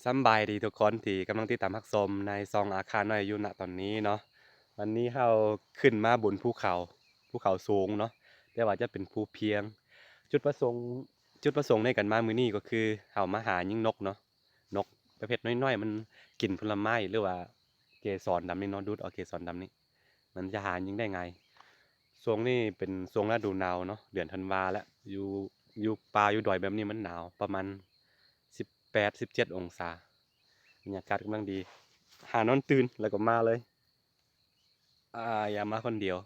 ສຳບາຍດີທຸກຄົນທີ່ກຳລັງຕິດຕາມຮັບຊົມໃນຊ່ອງອາຄານ້ອຍຢູ່ນະຕອນນີ້ເນາະ. ວັນນີ້ເຮົາຂຶ້ນມາບົນພູເຂົາ, ພູເຂົາສູງເນາະ, ແຕ່ວ່າຈະເປັນພູພຽງ. ຈຸດປະສົງ, ຈຸດປະສົງໃນການມາມື້ນີ້ກໍຄືເຮົາມາຫາຍິງນົກເນາະ, ນົກປະເພດນ້ອຍໆ ມັນກິນຜົນລະໄມ້ ຫຼືວ່າເກສອນດຳນີ້ເນາະ, ດູດເອົາເກສອນດຳນີ້ ມັນຈະຫາຍິງໄດ້ງ່າຍ. ຊ່ວງນີ້ເປັນຊ່ວງລະດູໜາວເນາະ, ເດືອນທັນວາແລ້ວ, ຢູ່, ຢູ່ປ່າຢູ່ດອຍແບບນີ້ມັນໜາວ ປະມານສິບແປດ ສິບເຈັດອົງສາ, ບັນຍາກາດກຳລັງດີ. ຫານອນຕື່ນແລ້ວກໍມາເລີຍ, ອາ, ຢ່າມາຄົນດຽວ.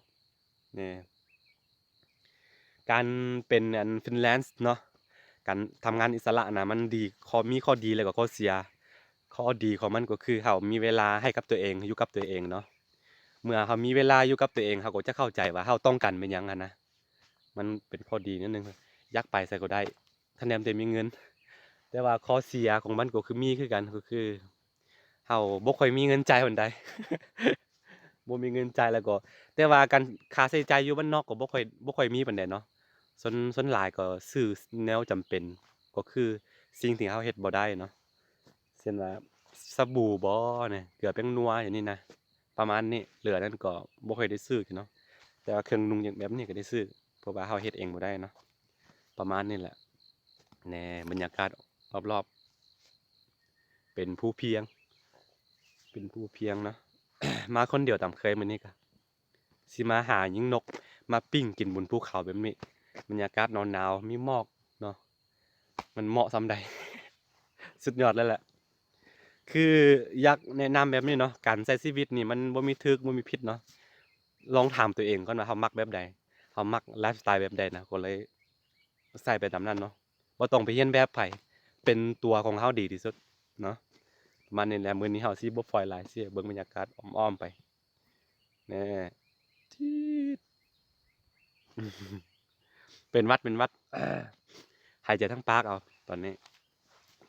ນີ້ ການເປັນອັນຟຣີແລນເນາະ, ການທຳງານອິດສະຫຼະນະ ມັນດີ, ຂໍ້, ມີຂໍ້ດີແລ້ວກໍຂໍ້ເສຍ. ຂໍ້ດີຂອງມັນກໍຄືເຮົາມີເວລາໃຫ້ກັບຕົວເອງ, ຢູ່ກັບຕົວເອງເນາະ. ເມື່ອເຮົາມີເວລາຢູ່ກັບຕົວເອງ, ເຮົາກໍຈະເຂົ້າໃຈວ່າເຮົາຕ້ອງການແມ່ນຫຍັງຫັ້ນນະ. ມັນເປັນຂໍ້ດີແນວໜຶ່ງ, ຢາກໄປໃສກໍໄດ້ ຄັນແນມແຕ່ມີເງິນ. ແຕ່ວ່າຂໍ້ເສຍຂອງມັນກໍຄືມີຄືກັນ, ກໍຄືເຮົາບໍ່ຄ່ອຍມີເງິນຈ່າຍປານໃດ, ບໍ່ມີເງິນຈ່າຍ. ແລ້ວກໍ ແຕ່ວ່າການຄ່າໃຊ້ຈ່າຍຢູ່ບ້ານນອກກໍບໍ່ຄ່ອຍ, ບໍ່ຄ່ອຍມີປານໃດເນາະ. ສ່ວນ, ສ່ວນຫຼາຍກໍຊື້ແນວຈຳເປັນ, ກໍຄືສິ່ງທີ່ເຮົາເຮັດບໍ່ໄດ້ເນາະ, ເຊັ່ນວ່າສະບູບໍ ເກືອແປ້ງນົວ ຢ່າງນີ້ນະ, ປະມານນີ້. ເຫຼືອນັ້ນກໍບໍ່ຄ່ອຍໄດ້ຊື້ເນາະ, ແຕ່ວ່າເຄື່ອງນຸ່ງຢ່າງແບບນີ້ກໍໄດ້ຊື້ ເພາະວ່າເຮົາເຮັດເອງບໍ່ໄດ້ເນາະ. ປະມານນີ້ແຫຼະ. ແນ່ ບັນຍາກາດຮອບໆ ເປັນພູພຽງ, ເປັນພູພຽງເນາະ. ມາຄົນດຽວຕາມເຄີຍ, ມື້ນີ້ກະຊິມາຫາຍິງນົກ ມາປີ້ງກິນບົນພູເຂົາແບບນີ້. ບັນຍາກາດໜາວໆ ມີໝອກເນາະ, ມັນເໝາະສ່ຳໃດ, ສຸດຍອດເລີຍແຫຼະ. ຄືຢາກແນະນຳແບບນີ້ເນາະ, ການໃຊ້ຊີວິດນີ້ມັນບໍ່ມີຖືກ ບໍ່ມີຜິດເນາະ. ລອງຖາມຕົວເອງກ່ອນວ່າເຮົາມັກແບບໃດ, ເຮົາມັກໄລຟ໌ສະໄຕແບບໃດນະ, ກໍເລີຍໃຊ້ໄປຕາມນັ້ນເນາະ. ບໍ່ຕ້ອງໄປຮຽນແບບໃຜ, ເປັນຕົວຂອງເຮົາດີທີ່ສຸດເນາະ. ປະມານນີ້ແຫຼະ, ມື້ນີ້ເຮົາຊິບໍ່ຟອຍຫຼາຍ, ຊິໃຫ້ເບິ່ງບັນຍາກາດອ້ອມໆໄປ. ແນ່ ຈີດ ເປັນຫວັດ, ເປັນຫວັດ, ຫາຍໃຈທາງປາກເອົາຕອນນີ້,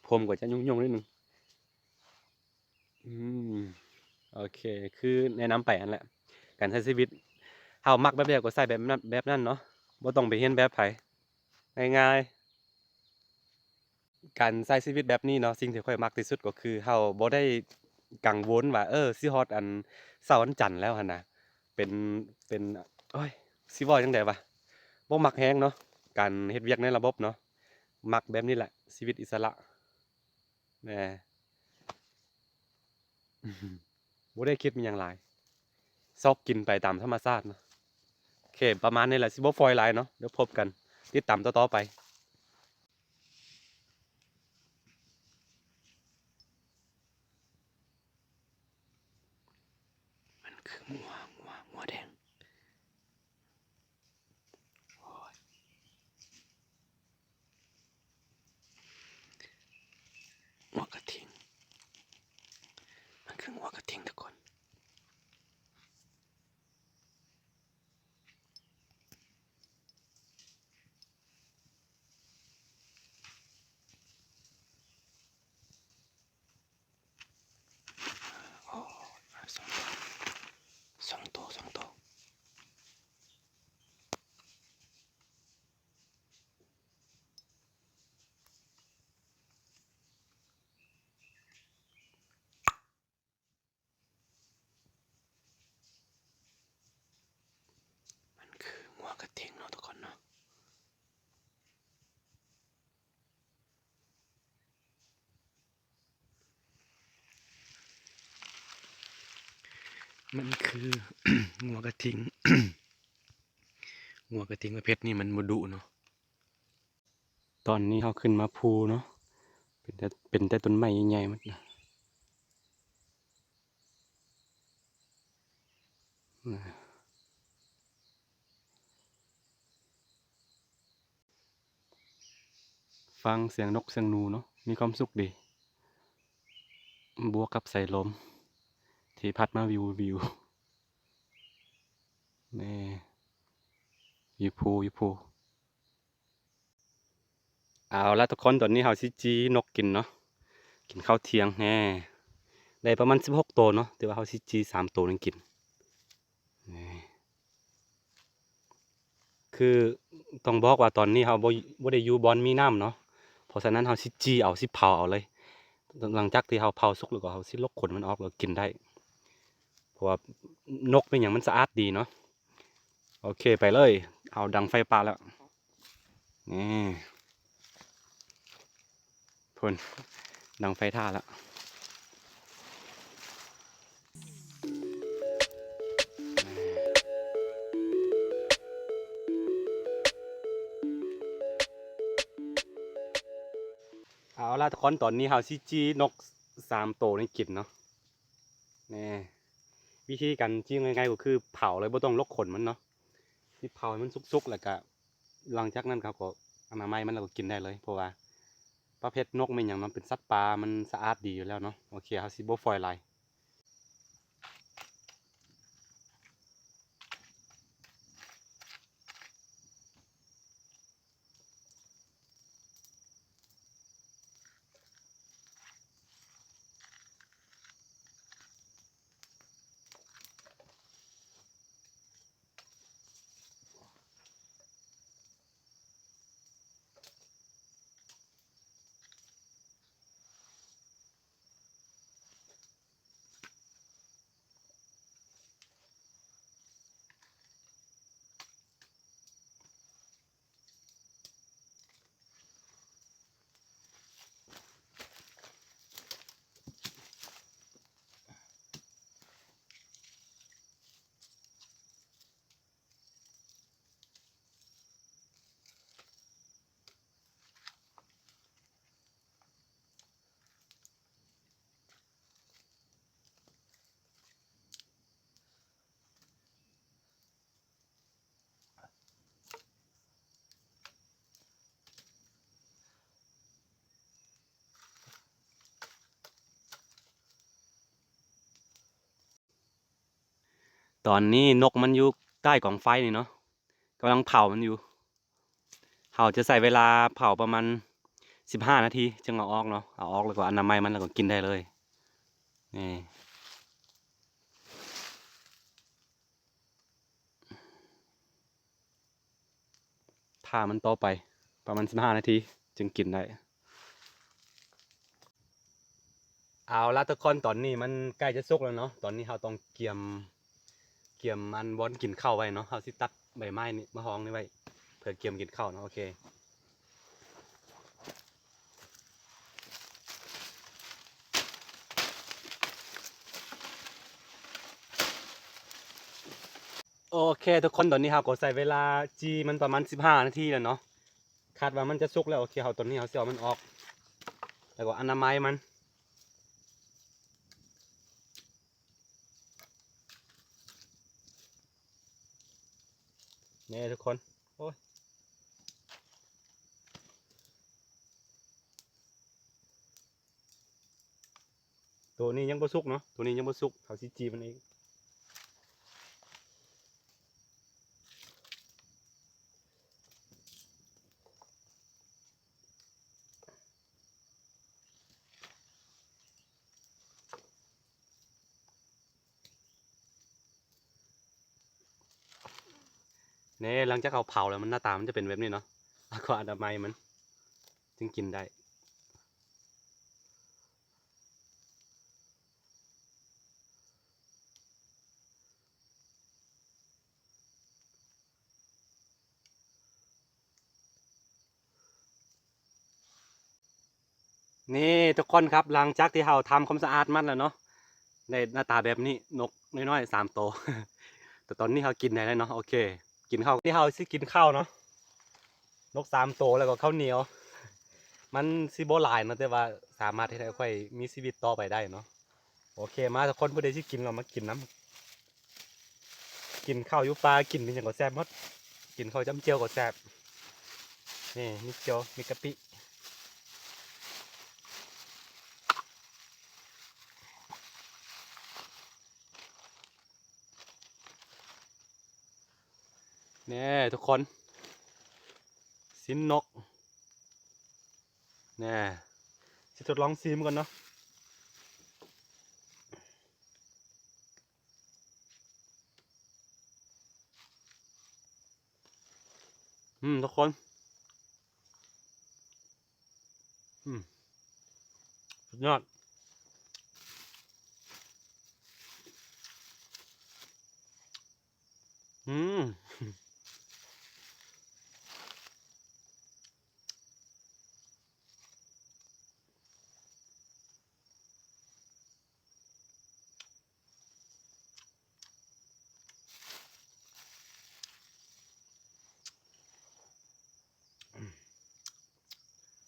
ຜົມກໍຈະຫຍຸ້ງໆນິດໜຶ່ງ. ອືມ ໂອເຄ, ຄືແນະນຳໄປຫັ້ນແຫຼະ, ການໃຊ້ຊີວິດ ເຮົາມັກແບບໃດກໍໃຊ້ແບບນັ້ນ, ແບບນັ້ນເນາະ, ບໍ່ຕ້ອງໄປຮຽນແບບໃຜ, ງ່າຍໆ. ການໃຊ້ຊີວິດແບບນີ້ເນາະ, ສິ່ງທີ່ຂ້ອຍມັກທີ່ສຸດກໍຄືເຮົາບໍ່ໄດ້ກັງວົນວ່າ ເອີ ຊິຮອດອັນເສົາວັນຈັນແລ້ວຫັ້ນນະ. ເປັນ, ເປັນ, ໂອ້ຍ ຊິເວົ້າຈັ່ງໃດວະ, ບໍ່ມັກແຮງເນາະ ການເຮັດວຽກໃນລະບົບເນາະ. ມັກແບບນີ້ແຫຼະ, ຊີວິດອິດສະຫຼະ. ແນ່ ບໍ່ໄດ້ຄິດມີຫຍັງຫຼາຍ, ຊອກກິນໄປຕາມທຳມະຊາດເນາະ. ໂອເຄ, ປະມານນີ້ແຫຼະ, ຊິບໍ່ຟອຍຫຼາຍເນາະ, ດຽວພົບກັນ, ຕິດຕາມຕໍ່ໆໄປ. ມັນຄືງົວ, ງົວ, ງົວແດງ. ໂອ້ຍ ງົວກະທິງ, ມັນຄືງົວກະທິງທຸກຄົນ. ໂອ້ ສອງໂຕ, ສອງໂຕ, ສອງໂຕ. ມັນຄືງົວກະທິງເນາະທຸກຄົນເນາະ. ມັນຄືງົວກະທິງ, ງົວກະທິງປະເພດນີ້ມັນບໍ່ດຸເນາະ. ຕອນນີ້ເຮົາຂຶ້ນມາພູເນາະ, ເປັນແຕ່, ເປັນແຕ່ຕົ້ນໄມ້ໃຫຍ່ໆໝົດນະ. ຟັງສຽງນົກສຽງໜູເນາະ, ມີຄວາມສຸກດີ, ບວກກັບສາຍລົມທີ່ພັດມາວິວໆ. ແນ່ ຢູ່ພູ, ຢູ່ພູ. ເອົາລະທຸກຄົນ, ຕອນນີ້ເຮົາຊິຈີ່ນົກກິນເນາະ, ກິນເຂົ້າທ່ຽງແນ່. ໄດ້ປະມານສິບຫົກໂຕເນາະ, ແຕ່ວ່າເຮົາຊິຈີ່ສາມໂຕນີ້ກິນ. ນີ້ ຄືຕ້ອງບອກວ່າຕອນນີ້ເຮົາບໍ່ ບໍ່ໄດ້ຢູ່ບ່ອນມີນ້ຳເນາະ, ເພາະສະນັ້ນເຮົາຊິຈີ່ເອົາ ຊິເຜົາເອົາເລີຍ. ຫຼັງຈາກທີ່ເຮົາເຜົາສຸກແລ້ວກໍເຮົາຊິລົກຂົນມັນອອກແລ້ວກິນໄດ້, ເພາະວ່ານົກແມ່ນຫຍັງມັນສະອາດດີເນາະ. ໂອເຄ ໄປເລີຍ, ເອົາດັງໄຟປ່າແລ້ວ. ນີ້ ພຸ້ນ ດັງໄຟຖ້າແລ້ວ. ເອົາລະທຸກຄົນ, ຕອນນີ້ເຮົາຊິຈີ່ນົກສາມໂຕນີ້ກິນເນາະ. ນີ້ ວິທີການຈີ່ງ່າຍໆກໍຄືເຜົາເລີຍ, ບໍ່ຕ້ອງລົກຂົນມັນເນາະ. ຊິເຜົາໃຫ້ມັນສຸກໆ ແລ້ວກະຫຼັງຈາກນັ້ນເຮົາກໍອະນາໄມມັນ ແລ້ວກໍກິນໄດ້ເລີຍ, ເພາະວ່າປະເພດນົກແມ່ນຫຍັງ ມັນເປັນສັດປ່າ ມັນສະອາດດີຢູ່ແລ້ວເນາະ. ໂອເຄ ເຮົາຊິບໍ່ຟອຍຫຼາຍ. ຕອນນີ້ນົກມັນຢູ່ໃຕ້ກອງໄຟນີ້ເນາະ, ກຳລັງເຜົາມັນຢູ່. ເຮົາຈະໃຊ້ເວລາເຜົາປະມານສິບຫ້ານາທີຈຶ່ງເອົາອອກເນາະ. ເອົາອອກແລ້ວກໍອະນາໄມມັນ ແລ້ວກໍກິນໄດ້ເລີຍ. ນີ້ ຖ້າມັນຕໍ່ໄປປະມານສິບຫ້ານາທີຈຶ່ງກິນໄດ້. ເອົາລະທຸກຄົນ, ຕອນນີ້ມັນໃກ້ຈະສຸກແລ້ວເນາະ. ຕອນນີ້ເຮົາຕ້ອງກຽມ ກຽມອັນບ່ອນກິນເຂົ້າໄວ້ເນາະ. ເຮົາຊິຕັດໃບໄມ້ນີ້ມາຮອງນີ້ໄວ້ ເພື່ອກຽມກິນເຂົ້າເນາະ. ໂອເຄ ໂອເຄທຸກຄົນ, ຕອນນີ້ເຮົາກໍໃຊ້ເວລາຈີ່ມັນປະມານສິບຫ້ານາທີແລ້ວເນາະ. ຄາດວ່າມັນຈະສຸກແລ້ວ. ໂອເຄ ເຮົາ ຕອນນີ້ເຮົາຊິເອົາມັນອອກ ແລ້ວກໍອະນາໄມມັນ. ນີ້ທຸກຄົນ ໂອ້ຍ ໂຕນີ້ຍັງບໍ່ສຸກເນາະ, ໂຕນີ້ຍັງບໍ່ສຸກ, ເຮົາຊິຈີ່ມັນອີກ. ນີ້ ຫຼັງຈາກເຮົາເຜົາແລ້ວ ມັນ ໜ້າຕາມັນຈະເປັນແບບນີ້ເນາະ, ແລ້ວກໍອະນາໄມມັນຈຶ່ງກິນໄດ້. ນີ້ທຸກຄົນຄັບ, ຫຼັງຈາກທີ່ເຮົາທຳຄວາມສະອາດມັນແລ້ວເນາະ, ໄດ້ໜ້າຕາແບບນີ້, ນົກນ້ອຍໆສາມໂຕ. ແຕ່ຕອນນີ້ເຮົາກິນໄດ້ແລ້ວເນາະ. ໂອເຄ ກິນເຂົ້າ, ທີ່ເຮົາຊິກິນເຂົ້າເນາະ, ນົກສາມໂຕ ແລ້ວກໍເຂົ້າໜຽວ. ມັນຊິບໍ່ຫຼາຍເນາະ, ແຕ່ວ່າສາມາດເຮັດໃຫ້ຂ້ອຍມີຊີວິດຕໍ່ໄປໄດ້ເນາະ. ໂອເຄ ມາທຸກຄົນ, ຜູ້ໃດຊິກິນກໍມາກິນນຳ. ກິນເຂົ້າຢູ່ປ່າ ກິນອີ່ຫຍັງກໍແຊບໝົດ, ກິນເຂົ້າຈ້ຳແຈ່ວກໍແຊບ. ນີ້ ມີແຈ່ວ ມີກະປິ. ແນ່ທຸກຄົນ, ຊີ້ນນົກ. ແນ່ ຊິທົດລອງຊີມກ່ອນເນາະ. ອືມ ທຸກຄົນ ອືມ ສຸດຍອດ ອືມ.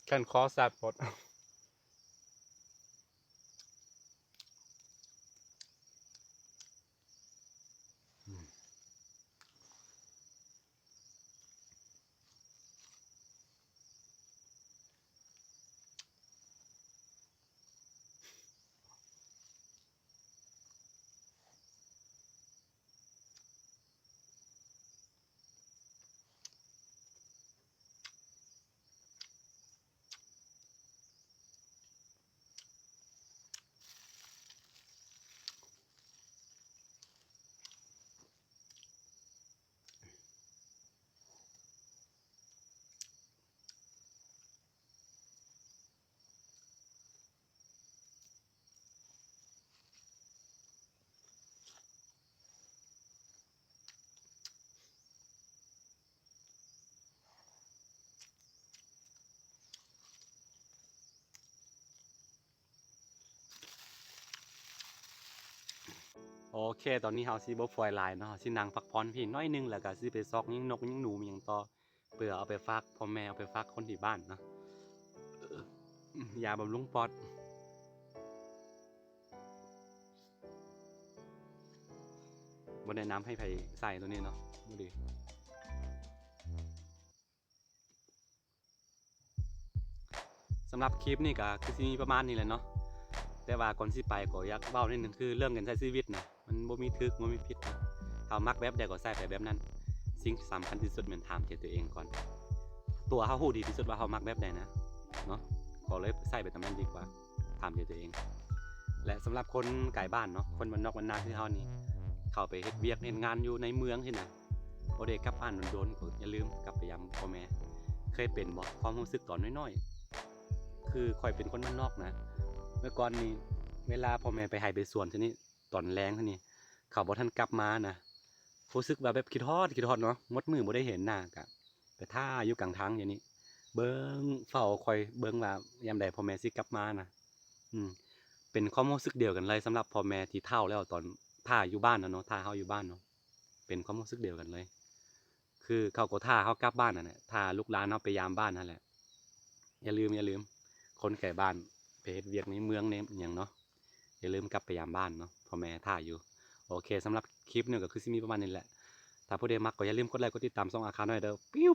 ແຂ້ງຄໍແຊບໂພດ. ໂອເຄ ຕອນນີ້ເຮົາຊິບໍ່ຟອຍຫຼາຍເນາະ ເຮົາຊິນັ່ງພັກຜ່ອນພີ້ໜ້ອຍໜຶ່ງ ແລ້ວກະຊິໄປຊອກຍິງນົກຍິງໜູຫຍັງຕໍ່ ເພື່ອເອົາໄປຝາກພໍ່ແມ່ ເອົາໄປຝາກຄົນທີ່ບ້ານເນາະ ຢາບຳລຸງປອດ. ບໍ່ແນະນຳໃຫ້ໃຜໃຊ້ໂຕນີ້ເນາະ ບໍ່ດີ. ສຳລັບຄລິບນີ້ກະຄືຊິມີປະມານນີ້ແຫຼະເນາະ ແຕ່ວ່າກ່ອນຊິໄປກໍຢາກເວົ້ານິດໜຶ່ງ ຄືເລື່ອງການໃຊ້ຊີວິດນະ ມັນບໍ່ມີຖືກ ບໍ່ມີຜິດນະ ເຮົາມັກແບບໃດກໍໃຊ້ໄປແບບນັ້ນ. ສິ່ງທີ່ສຳຄັນທີ່ສຸດແມ່ນຖາມໃຈຕົວເອງກ່ອນ ຕົວເຮົາຮູ້ດີທີ່ສຸດວ່າເຮົາມັກແບບໃດນະເນາະ ກໍເລີຍໃຊ້ໄປຕາມນັ້ນດີກວ່າ ຖາມໃຈຕົວເອງ. ແລະ ສຳລັບຄົນໄກບ້ານເນາະ ຄົນບ້ານນອກບ້ານນາຄືເຮົານີ້ ເຂົ້າໄປເຮັດວຽກເຮັດງານຢູ່ໃນເມືອງຊີ້ນະ ບໍ່ໄດ້ກັບບ້ານດົນໆ ກໍຢ່າລືມກັບໄປຢາມພໍ່ແມ່. ເຄີຍເປັນບໍ່ ຄວາມຮູ້ສຶກຕອນນ້ອຍໆ ຄືຂ້ອຍເປັນຄົນບ້ານນອກນະ ເມື່ອກ່ອນນີ້ ເວລາພໍ່ແມ່ໄປໄຮ່ໄປສວນຊີ້ນີ້ ຕອນແລງຊີ້ນີ້ ເຂົາບໍ່ທັນກັບມານະ ຮູ້ສຶກວ່າແບບຄິດຮອດ ຄິດຮອດເນາະ ໝົດມື້ບໍ່ໄດ້ເຫັນໜ້າ ກະໄປຖ້າຢູ່ກາງທາງຢູ່ນີ້ ເບິ່ງ ເຝົ້າຄອຍເບິ່ງວ່າຍາມໃດພໍ່ແມ່ຊິກັບມານະ. ອືມ ເປັນຄວາມຮູ້ສຶກດຽວກັນເລີຍ ສຳລັບພໍ່ແມ່ທີ່ເຖົ້າແລ້ວ ຕອນຖ້າຢູ່ບ້ານນະເນາະ ຖ້າເຮົາຢູ່ບ້ານເນາະ ເປັນຄວາມຮູ້ສຶກດຽວກັນເລີຍ ຄືເຂົາກໍຖ້າເຮົາກັບບ້ານຫັ້ນແຫຼະ ຖ້າລູກຫຼານເຮົາໄປຢາມບ້ານຫັ້ນແຫຼະ. ຢ່າລືມ ຢ່າລືມ ຄົນໄກບ້ານ ໄປເຮັດວຽກໃນເມືອງໃນຫຍັງເນາະ ຢ່າລືມກັບໄປຢາມບ້ານເນາະ ພໍ່ແມ່ຖ້າຢູ່. ໂອເຄ ສຳລັບຄລິບນີ້ກໍຄືຊິມີປະມານນີ້ແຫຼະ ຖ້າຜູ້ໃດມັກກໍຢ່າລືມກົດໄລກົດຕິດຕາມຊ່ອງອາຄານ້ອຍເດີ້ ປິວ.